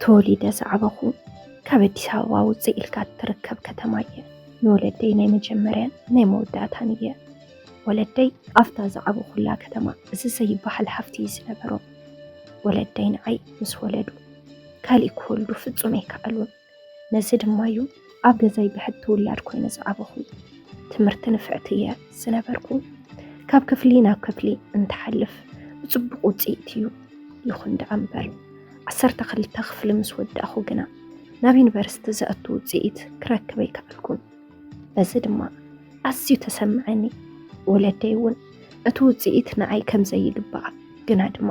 ተወሊደ ዝዓበኹ ካብ ኣዲስ ኣበባ ውፅእ ኢልካ እትርከብ ከተማ እየ። ንወለደይ ናይ መጀመርያን ናይ መወዳእታን እየ። ወለደይ ኣብታ ዝዓበኹላ ከተማ እዚ ዘይበሃል ሃፍቲ እዩ ዝነበሮም። ወለደይ ንዓይ ምስ ወለዱ ካሊእ ክወልዱ ፍጹም ኣይከኣሉን። ነዚ ድማ እዩ ኣብ ገዛይ ብሕቲ ውላድ ኮይነ ዝዓበኹ። ትምህርቲ ንፍዕቲ እየ ዝነበርኩ። ካብ ክፍሊ ናብ ክፍሊ እንትሓልፍ ብጽቡቕ ውጽኢት እዩ። ይኹን ደኣ እምበር ዓሰርተ ክልተ ክፍሊ ምስ ወዳእኹ ግና ናብ ዩኒቨርሲቲ ዘእቱ ውጽኢት ክረክብ ኣይከኣልኩን። በዚ ድማ ኣዝዩ ተሰምዐኒ። ወለደይ እውን እቲ ውጽኢት ንዓይ ከም ዘይግባእ ግና ድማ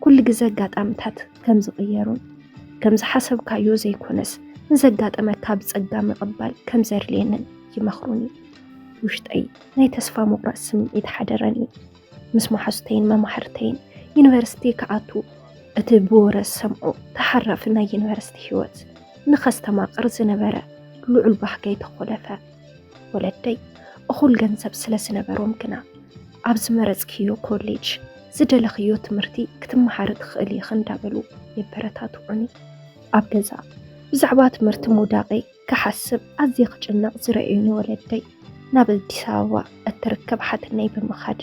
ኩሉ ግዜ ኣጋጣምታት ከም ዝቕየሩን ከም ዝሓሰብካዮ ዘይኮነስ ንዘጋጠመካ ብጸጋ ምቕባል ከም ዘድልየንን ይመኽሩኒ። ውሽጠይ ናይ ተስፋ ምቑራጽ ስምዒት ሓደረኒ። ምስ መሓዙተይን መማህርተይን ዩኒቨርሲቲ ክኣቱ እቲ ብወረ ዝሰምዖ ተሓራፊ ናይ ዩኒቨርሲቲ ህይወት ንኸስተማቕር ዝነበረ ልዑል ባህገይ ተኾለፈ። ወለደይ እኹል ገንዘብ ስለ ዝነበሮም ግና ኣብ ዝመረጽክዮ ኮሌጅ ዝደለኽዮ ትምህርቲ ክትመሃሪ ትኽእሊ ኢኺ እንዳበሉ የበረታትዑኒ። ኣብ ገዛ ብዛዕባ ትምህርቲ ምውዳቐይ ክሓስብ ኣዝየ ክጭነቕ ዝረኣዩኒ ወለደይ ናብ ኣዲስ ኣበባ እትርከብ ሓትነይ ብምኻድ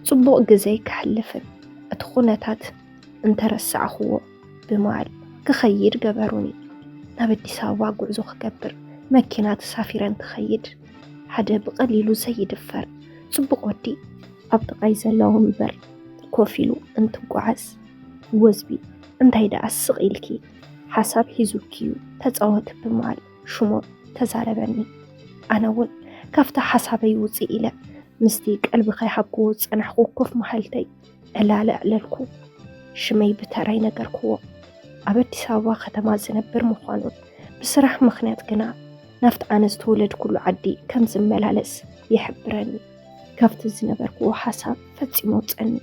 ጽቡቕ ግዜ ከሕልፍን እቲ ኩነታት እንተረሳዕኽዎ ብምባል ክኸይድ ገበሩኒ። ናብ ኣዲስ ኣበባ ጉዕዞ ክገብር መኪና ተሳፊረ እንትኸይድ ሓደ ብቐሊሉ ዘይድፈር ጽቡቕ ወዲ ኣብ ጥቓይ ዘሎ ወንበር ኮፍ ኢሉ እንትጓዓዝ፣ ወዝቢ እንታይ ደኣ ስቕ ኢልኪ ሓሳብ ሒዙኪ እዩ ተጻወቲ ብምባል ሽሞ ተዛረበኒ። ኣነ እውን ካብቲ ሓሳበይ ውፅእ ኢለ ምስቲ ቀልቢ ከይሃብክዎ ዝፀናሕኩ ኮፍ መሃልተይ ዕላለ ኣዕለልኩ። ሽመይ ብተራይ ነገርክዎ። ኣብ ኣዲስ ኣበባ ከተማ ዝነብር ምዃኑን ብስራሕ ምኽንያት ግና ናብቲ ኣነ ዝተወለድኩሉ ዓዲ ከም ዝመላለስ ይሕብረኒ። ካብቲ ዝነበርክዎ ሓሳብ ፈጺሙ ኣውጸኒ።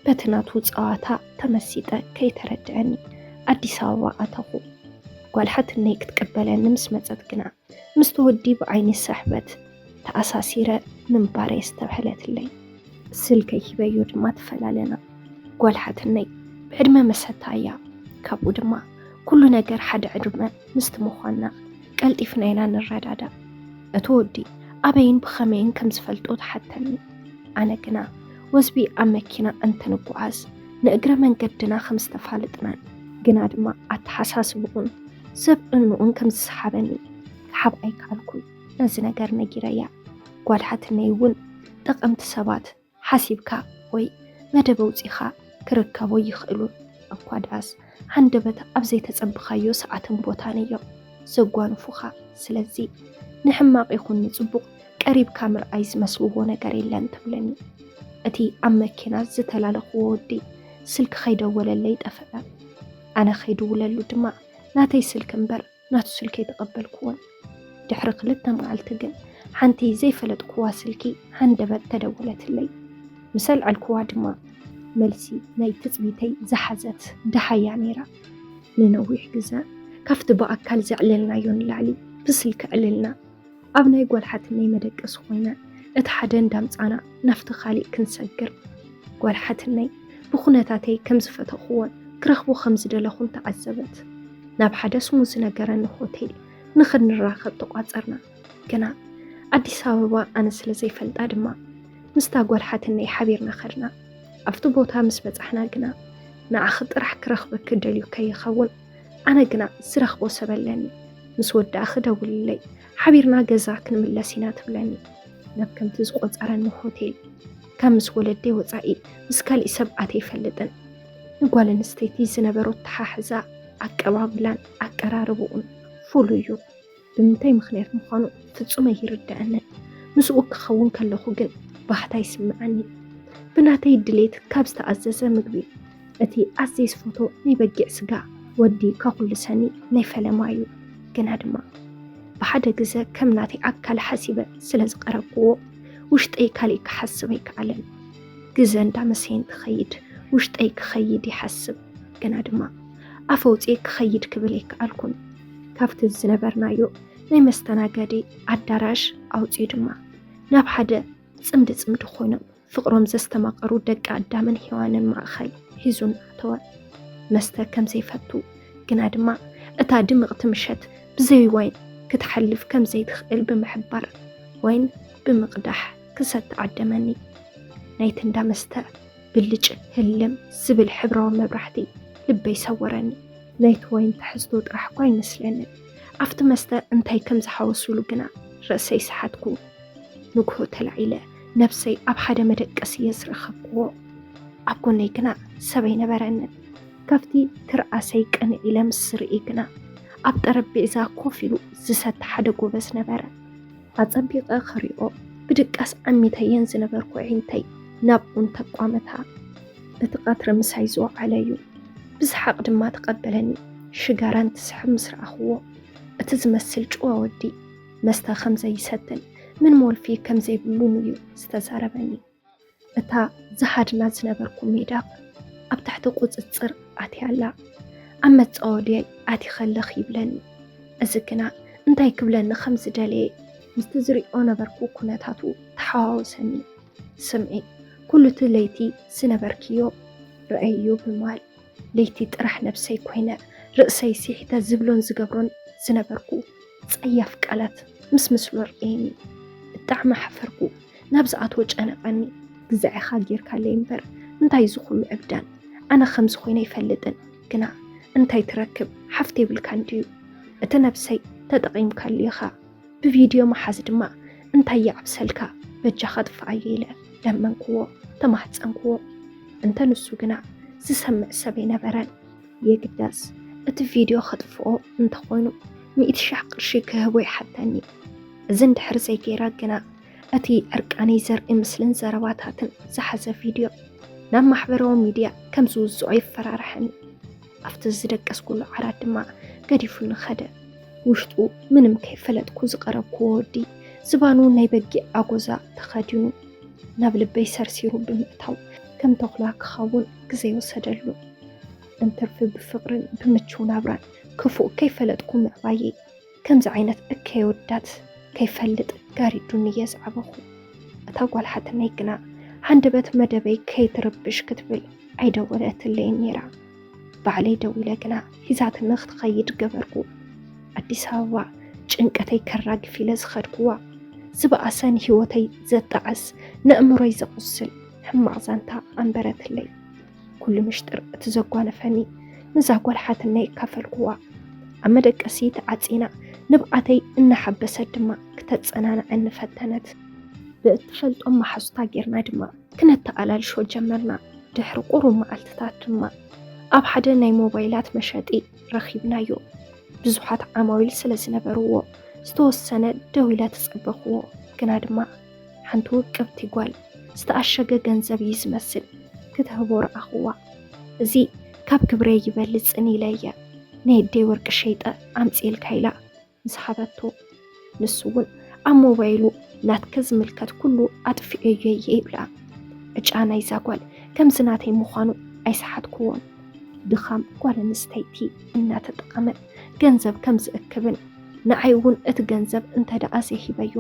በቲ ናቱ ጸዋታ ተመሲጠ ከይተረድአኒ ኣዲስ ኣበባ ኣተኹ። ጓል ሓትነይ ክትቅበለኒ ምስ መጸት ግና ምስቲ ወዲ ብዓይኒ ስሕበት ተኣሳሲረ ምንባረይ ኣስተብሐለትለይ። ስልከይ ሂበዮ ድማ ተፈላለና። ጓል ሓትነይ ብዕድመ መሰታ እያ። ካብኡ ድማ ኩሉ ነገር ሓደ ዕድመ ምስቲ ምዃንና ቀልጢፍና ኢና ንረዳዳእ። እቲ ወዲ ኣበይን ብኸመይን ከም ዝፈልጦ ተሓተኒ። ኣነ ግና ወዝቢ ኣብ መኪና እንተንጓዓዝ ንእግረ መንገድና ከም ዝተፋለጥናን ግና ድማ ኣተሓሳስብኡን ስብእንኡን ከም ዝሰሓበኒ ክሓብ ኣይከኣልኩን። ነዚ ነገር ነጊረያ። ጓል ሓትነይ እውን ጠቐምቲ ሰባት ሓሲብካ ወይ መደብ ኣውጺኻ ክርከቦ ይኽእሉን እኳ ደኣስ ሃንደበት ኣብ ዘይተጸበኻዮ ሰዓትን ቦታን እዮም ዘጓንፉኻ። ስለዚ ንሕማቕ ይኹን ንጽቡቕ ቀሪብካ ምርኣይ ዝመስልዎ ነገር የለን ትብለኒ። እቲ ኣብ መኪና ዝተላለኽዎ ወዲ ስልኪ ከይደወለለይ ጠፍዐ። ኣነ ከይድውለሉ ድማ ናተይ ስልኪ እምበር ናቱ ስልኪ ኣይተቐበልክዎን። ድሕሪ ክልተ መዓልቲ ግን ሓንቲ ዘይፈለጥክዋ ስልኪ ሃንደበት ተደወለትለይ። ምስ ኣልዐልክዋ ድማ መልሲ ናይ ትጽቢተይ ዝሓዘት ደሃያ ነይራ። ንነዊሕ ግዘ ካብቲ ብኣካል ዘዕለልናዮ ንላዕሊ ብስልኪ ኣዕሊልና ኣብ ናይ ጓል ሓትነይ መደቀሲ ኮይና እቲ ሓደ እንዳምጻና ናብቲ ካሊእ ክንሰግር ጓል ሓትነይ ብኹነታተይ ከም ዝፈተኹዎን ክረኽቦ ከም ዝደለኹን ተዓዘበት። ናብ ሓደ ስሙ ዝነገረኒ ሆቴል ንኽንራኸብ ተቋጸርና። ግና ኣዲስ ኣበባ ኣነ ስለ ዘይፈልጣ ድማ ምስታ ጓል ሓትነይ ሓቢርና ኸድና። ኣብቲ ቦታ ምስ በጻሕና ግና ንዓኺ ጥራሕ ክረኽበኪ ደልዩ ከይኸውን ኣነ ግና ዝረኽቦ ሰብ ኣለኒ። ምስ ወዳእኺ ደውልለይ፣ ሓቢርና ገዛ ክንምለስ ኢና ትብለኒ። ናብ ከምቲ ዝቖጸረኒ ሆቴል ካብ ምስ ወለደይ ወጻኢ ምስ ካሊእ ሰብ ኣትየ ኣይፈልጥን። ንጓል ኣንስተይቲ ዝነበሮ ኣተሓሕዛ፣ ኣቀባብላን ኣቀራርብኡን ፍሉይ እዩ። ብምንታይ ምኽንያት ምዃኑ ፍጹም ኣይርድኣንን። ምስኡ ክኸውን ከለኹ ግን ባህታ ይስምዓኒ። ብናተይ ድሌት ካብ ዝተኣዘዘ ምግቢ እቲ ኣዝየ ዝፈትዎ ናይ በጊዕ ስጋ ወዲ ከኹልሰኒ ናይ ፈለማ እዩ። ግና ድማ ብሓደ ግዘ ከም ናተይ ኣካል ሓሲበ ስለ ዝቐረብክዎ ውሽጠይ ካሊእ ክሓስብ ኣይከኣለን። ግዘ እንዳመሰየ እንትኸይድ ውሽጠይ ክኸይድ ይሓስብ። ግና ድማ ኣፍ ኣውፅኤ ክኸይድ ክብል ኣይከኣልኩን። ካብቲ ዝነበርናዮ ናይ መስተናገዲ ኣዳራሽ ኣውፅኡ ድማ ናብ ሓደ ጽምዲ ጽምዲ ኮይኖም ፍቕሮም ዘስተማቐሩ ደቂ ኣዳምን ሄዋንን ማእኸል ሒዙን ኣተወ። መስተ ከም ዘይፈቱ ግና ድማ እታ ድምቕቲ ምሸት ብዘይ ዋይን ክትሓልፍ ከም ዘይትኽእል ብምሕባር፣ ዋይን ብምቕዳሕ ክሰቲ ዓደመኒ። ናይቲ እንዳ መስተ ብልጭ ህልም ዝብል ሕብራዊ መብራህቲ ልበይ ሰወረኒ። ናይቲ ዋይን ትሕዝቶ ጥራሕ እኳ ኣይመስለንን። ኣብቲ መስተ እንታይ ከም ዝሓወሱሉ ግና ርእሰይ ሰሓትኩ። ንግሆ ተላዒለ ነብሰይ ኣብ ሓደ መደቀሲ እየ ዝረኸብክዎ። ኣብ ጎነይ ግና ሰብ ኣይነበረንን። ካብቲ ትርኣሰይ ቅንዕ ኢለ ምስ ዝርኢ ግና ኣብ ጠረጴዛ ኮፍ ኢሉ ዝሰቲ ሓደ ጎበዝ ነበረ። ኣጸቢቐ ክሪኦ ብድቃስ ዓሚተየን ዝነበርኩ ኣዒንተይ ናብኡ እንተቋመታ፣ እቲ ቀትሪ ምሳይ ዝወዓለ እዩ። ብሰሓቕ ድማ ተቐበለኒ። ሽጋራ እንትስሕብ ምስ ረኣኽዎ፣ እቲ ዝመስል ጭዋ ወዲ መስተ ከም ዘይሰትን ምንም ወልፊ ከም ዘይብሉን እዩ ዝተዛረበኒ። እታ ዝሃድና ዝነበርኩ ሜዳ ኣብ ትሕቲ ቁጽጽር ኣትያ ኣላ። ኣብ መጻወድያይ ኣቲኸ ኣለኽ ይብለኒ። እዚ ግና እንታይ ክብለኒ ከም ዝደለየ ምስቲ ዝሪኦ ነበርኩ ኩነታቱ ተሓዋወሰኒ። ስምዒ፣ ኩሉ እቲ ለይቲ ዝነበርክዮ ረኣይዮ ብምባል ለይቲ ጥራሕ ነብሰይ ኮይነ ርእሰይ ስሒተ ዝብሎን ዝገብሮን ዝነበርኩ ጸያፍ ቃላት ምስ ምስሉ ኣርእየኒ። ብጣዕሚ ሓፈርኩ። ናብ ዝኣትዎ ጨነቐኒ። ግዛዕ ኢኻ ጌርካለይ እምበር እንታይ እዚ ኩሉ ዕብዳን? ኣነ ከምዚ ኮይነ ኣይፈልጥን። ግና እንታይ ትረክብ? ሓፍቲ የብልካን ድዩ? እቲ ነብሰይ ተጠቒምካሉ ኢኻ። ብቪድዮ ምሓዝ ድማ እንታይ ይዓብሰልካ? በጃኻ ጥፍኣዮ ኢለ ለመንክዎ፣ ተማህጸንክዎ። እንተ ንሱ ግና ዝሰምዕ ሰብ ኣይነበረን። የግዳስ እቲ ቪድዮ ከጥፍኦ እንተኾይኑ ሚእቲ ሺሕ ቅርሺ ክህቦ ይሓተኒ። እዚ እንድሕር ዘይገይረ ግና እቲ ዕርቃነይ ዘርኢ ምስልን ዘረባታትን ዝሓዘ ቪድዮ ናብ ማሕበራዊ ሚድያ ከም ዝውዝዖ የፈራርሐኒ። ኣብቲ ዝደቀስኩሉ ዓራት ድማ ገዲፉኒ ኸደ። ውሽጡ ምንም ከይፈለጥኩ ዝቐረብኩዎ ወዲ ዝባኑ ናይ በጊዕ ኣጎዛ ተኸዲኑ ናብ ልበይ ሰርሲሩ ብምእታው ከም ተኹላ ክኸውን ግዜ ወሰደሉ። እንትርፊ ብፍቕርን ብምችው ናብራን ክፉእ ከይፈለጥኩ ምዕባየይ ከምዚ ዓይነት እከይ ወዳት ከይፈልጥ ጋሪዱኒ እየ ዝዓበኹ። እታ ጓል ሓትነይ ግና ሃንደበት መደበይ ከይትርብሽ ክትብል ኣይደወለትለይን ነይራ። ባዕለይ ደዊለ ግና ሒዛትኒ ክትኸይድ ገበርኩ። ኣዲስ ኣበባ ጭንቀተይ ከራግፍ ኢለ ዝኸድኩዋ፣ ዝበኣሰ ንህይወተይ ዘጣዕስ፣ ነእምሮይ ዘቑስል ሕማቕ ዛንታ ኣንበረትለይ። ኩሉ ምሽጥር እቲ ዘጓነፈኒ ነዛ ጓል ሓትነይ ኣካፈልኩዋ። ኣብ መደቀሲ ተዓጺና ንብዓተይ እናሓበሰት ድማ ክተጸናንዐኒ ፈተነት። ብእትፈልጦም መሓዙታ ጌርና ድማ ክነተኣላልሾ ጀመርና። ድሕሪ ቁሩብ መዓልትታት ድማ ኣብ ሓደ ናይ ሞባይላት መሸጢ ረኺብናዮ። ብዙሓት ዓማዊል ስለ ዝነበርዎ ዝተወሰነ ደው ኢለ ተጸበኽዎ። ግና ድማ ሓንቲ ውቅብቲ ጓል ዝተኣሸገ ገንዘብ እዩ ዝመስል ክትህቦ ረኣኽዋ። እዚ ካብ ክብረይ ይበልጽን ኢለ እየ ነየደይ ወርቂ ሸይጠ ኣምጽኤልካ ኢላ ምስ ሃበቶ፣ ንሱ እውን ኣብ ሞባይሉ ናትኪ ዝምልከት ኩሉ ኣጥፊኤዮ እየ ይብላ። ዕጫ ናይዛ ጓል ከምዚ ናተይ ምዃኑ ኣይሰሓትክዎን። ድኻም ጓል ኣንስተይቲ እናተጠቐመ ገንዘብ ከም ዝእክብን ንዓይ እውን እቲ ገንዘብ እንተ ደኣ ዘይሂበዮ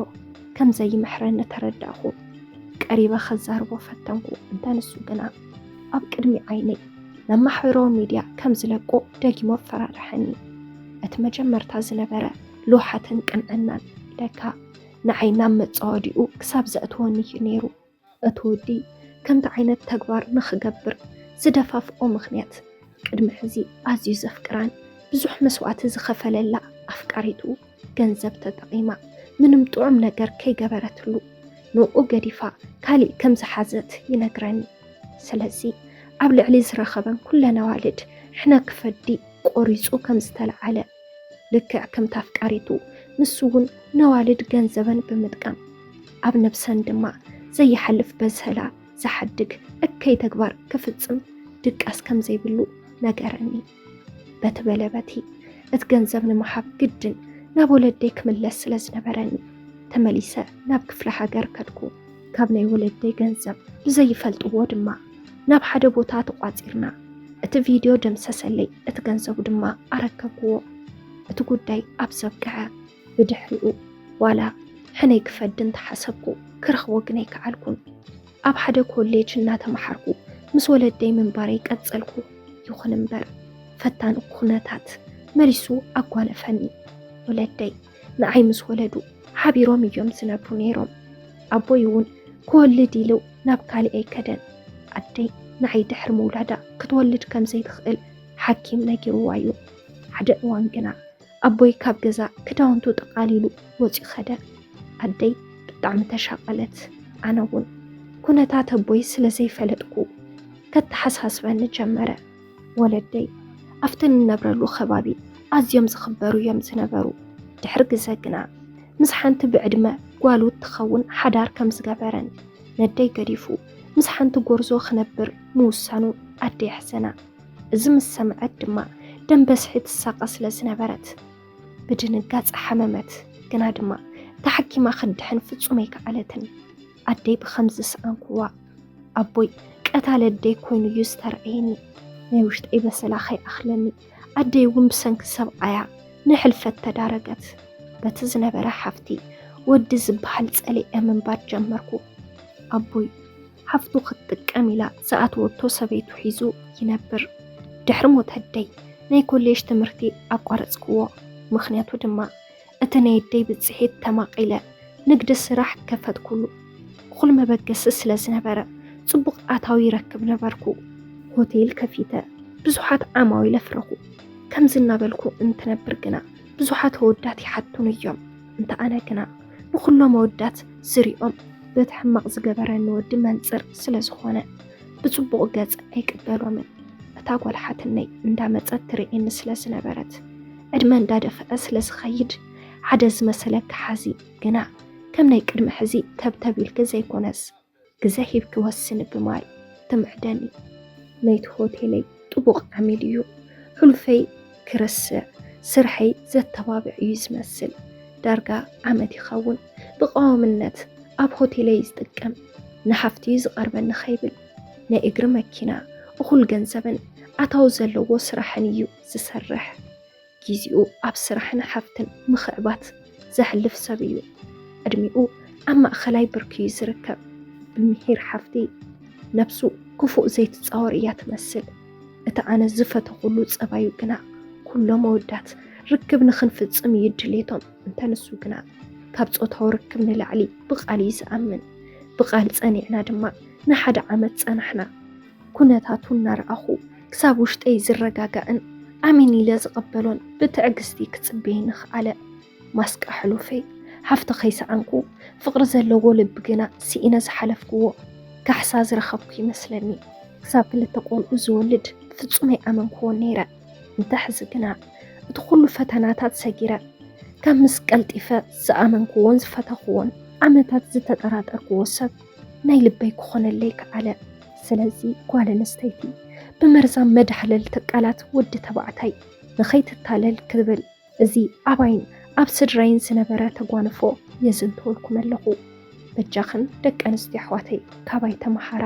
ከም ዘይምሕረኒ ተረዳእኹ። ቀሪበ ከዛርቦ ፈተንኩ፣ እንተ ንሱ ግና ኣብ ቅድሚ ዓይነይ ናብ ማሕበራዊ ሚድያ ከም ዝለቆ ደጊሙ ኣፈራርሐኒ። እቲ መጀመርታ ዝነበረ ልውሓትን ቅንዕናን ለካ ንዓይ ናብ መጻወዲኡ ክሳብ ዘእትወኒ እዩ ነይሩ። እቲ ወዲ ከምቲ ዓይነት ተግባር ንኽገብር ዝደፋፍኦ ምኽንያት ቅድሚ ሕዚ ኣዝዩ ዘፍቅራን ብዙሕ መስዋእቲ ዝኸፈለላ ኣፍቃሪቱ ገንዘብ ተጠቒማ ምንም ጥዑም ነገር ከይገበረትሉ ንኡ ገዲፋ ካሊእ ከም ዝሓዘት ይነግረኒ። ስለዚ ኣብ ልዕሊ ዝረኸበን ኩለን ኣዋልድ ሕነ ክፈዲ ቆሪጹ ከም ዝተለዓለ ልክዕ ከምታ ኣፍቃሪቱ ንሱ እውን ነዋልድ ገንዘበን ብምጥቃም ኣብ ነብሰን ድማ ዘይሓልፍ በዝህላ ዝሓድግ እከይ ተግባር ክፍጽም ድቃስ ከም ዘይብሉ ነገረኒ። በቲ በለ በቲ እቲ ገንዘብ ንምሃብ ግድን ናብ ወለደይ ክምለስ ስለ ዝነበረኒ ተመሊሰ ናብ ክፍለ ሃገር ከድኩ። ካብ ናይ ወለደይ ገንዘብ ብዘይፈልጥዎ ድማ ናብ ሓደ ቦታ ተቋጺርና። እቲ ቪድዮ ደምሰሰለይ፣ እቲ ገንዘቡ ድማ ኣረከብክዎ። እቲ ጉዳይ ኣብ ዘብቅዐ። ብድሕሪኡ ዋላ ሕነይ ክፈዲ እንተሓሰብኩ ክረኽቦ ግን ኣይከኣልኩን። ኣብ ሓደ ኮሌጅ እናተመሃርኩ ምስ ወለደይ ምንባረይ ቀጸልኩ። ይኹን እምበር ፈታኒ ኩነታት መሊሱ ኣጓነፈኒ። ወለደይ ንዓይ ምስ ወለዱ ሓቢሮም እዮም ዝነብሩ ነይሮም። ኣቦይ እውን ክወልድ ኢሉ ናብ ካሊእ ኣይከደን። ኣደይ ንዓይ ድሕሪ ምውላዳ ክትወልድ ከም ዘይትኽእል ሓኪም ነጊርዋ እዩ። ሓደ እዋን ግና ኣቦይ ካብ ገዛ ክዳውንቱ ጠቓሊሉ ወፂኡ ኸደ። ኣደይ ብጣዕሚ ተሻቐለት። ኣነ እውን ኩነታት ኣቦይ ስለ ዘይፈለጥኩ ከተሓሳስበኒ ጀመረ። ወለደይ ኣብቲ ንነብረሉ ከባቢ ኣዝዮም ዝኽበሩ እዮም ዝነበሩ። ድሕሪ ግዘ ግና ምስ ሓንቲ ብዕድመ ጓሉ ትኸውን ሓዳር ከም ዝገበረን ነደይ ገዲፉ ምስ ሓንቲ ጎርዞ ክነብር ምውሳኑ ኣደይ ኣሕዘና። እዚ ምስ ሰምዐት ድማ ደም በስሒ ትሳቐ ስለ ዝነበረት ብድንጋጸ ሓመመት። ግና ድማ ተሓኪማ ክትድሕን ፍጹም ኣይከኣለትን። ኣደይ ብኸምዚ ዝሰኣንኩዋ ኣቦይ ቀታሊ ኣደይ ኮይኑ እዩ ዝተረኣየኒ። ናይ ውሽጠይ በሰላ ከይኣኽለኒ ኣደይ እውን ብሰንኪ ሰብኣያ ንሕልፈት ተዳረገት። በቲ ዝነበረ ሓፍቲ ወዲ ዝበሃል ጸሊኤ ምንባር ጀመርኩ። ኣቦይ ሓፍቱ ክትጥቀም ኢላ ዝኣተወቶ ሰበይቱ ሒዙ ይነብር። ድሕሪ ሞት ኣደይ ናይ ኮሌጅ ትምህርቲ ኣቋረጽክዎ። ምኽንያቱ ድማ እቲ ናይ ኣደይ ብጽሒት ተማቒለ ንግዲ ስራሕ ከፈትኩሉ። እኹል መበገሲ ስለ ዝነበረ ጽቡቕ ኣታዊ ይረክብ ነበርኩ። ሆቴል ከፊተ ብዙሓት ዓማዊል ኣፍረኹ። ከምዚ እናበልኩ እንትነብር ግና ብዙሓት ኣወዳት ይሓቱኒ እዮም። እንተ ኣነ ግና ንኹሎም ኣወዳት ዝሪኦም በቲ ሕማቕ ዝገበረኒ ወዲ መንጽር ስለ ዝኾነ ብጽቡቕ ገጽ ኣይቅበሎምን። እታ ጓል ሓትነይ እንዳመጸት ትርእየኒ ስለ ዝነበረት ዕድመ እንዳደፍአ ስለ ዝኸይድ ሓደ ዝመሰለኪ ሓዚ ግና ከም ናይ ቅድሚ ሕዚ ተብተብ ኢልኪ ዘይኮነስ ግዘ ሂብኪ ወስኒ ብማል ትምዕደኒ። ናይቲ ሆቴለይ ጥቡቕ ዓሚል እዩ። ሕሉፈይ ክርስዕ ስርሐይ ዘተባብዕ እዩ ዝመስል። ዳርጋ ዓመት ይኸውን ብቐዋምነት ኣብ ሆቴለይ ዝጥቀም። ንሓፍቲ እዩ ዝቐርበኒ ከይብል ናይ እግሪ መኪና እኹል ገንዘብን ኣታዊ ዘለዎ ስራሕን እዩ ዝሰርሕ። ጊዜኡ ኣብ ስራሕን ሓፍትን ምኽዕባት ዘሕልፍ ሰብ እዩ። ዕድሚኡ ኣብ ማእኸላይ ብርኪ እዩ ዝርከብ። ብምሒር ሓፍቲ ነብሱ ክፉእ ዘይትፃወር እያ ትመስል። እቲ ኣነ ዝፈተኹሉ ፀባዩ ግና ኩሎም ኣወዳት ርክብ ንኽንፍፅም እዩ ድሌቶም። እንተ ንሱ ግና ካብ ፆታዊ ርክብ ንላዕሊ ብቓል እዩ ዝኣምን። ብቓል ፀኒዕና ድማ ንሓደ ዓመት ፀናሕና። ኩነታቱ እናረኣኹ ክሳብ ውሽጠይ ዝረጋጋእን ኣሜን ኢለ ዝቐበሎን ብትዕግስቲ ክጽበየኒ ክኣለ። ማስቃ ሕሉፈይ ሓፍቲ ከይሰኣንኩ ፍቕሪ ዘለዎ ልቢ ግና ስኢነ ዝሓለፍክዎ ካሕሳ ዝረኸብኩ ይመስለኒ። ክሳብ ክልተ ቆልዑ ዝወልድ ፍጹም ኣይኣመንክዎን ነይረ። እንተ ሕዚ ግና እቲ ኩሉ ፈተናታት ሰጊረ ካብ ምስ ቀልጢፈ ዝኣመንክዎን ዝፈተኽዎን ዓመታት ዝተጠራጠርክዎ ሰብ ናይ ልበይ ክኾነለይ ክኣለ። ስለዚ ጓል ኣንስተይቲ ብመርዛም መዳሕለልቲ ቃላት ወዲ ተባዕታይ ንኸይትታለል ክብል እዚ ኣባይን ኣብ ስድራይን ዝነበረ ተጓንፎ የዝንተወልኩም ኣለኹ። በጃኽን ደቂ ኣንስትዮ ኣሕዋተይ ካባይ ተመሃራ።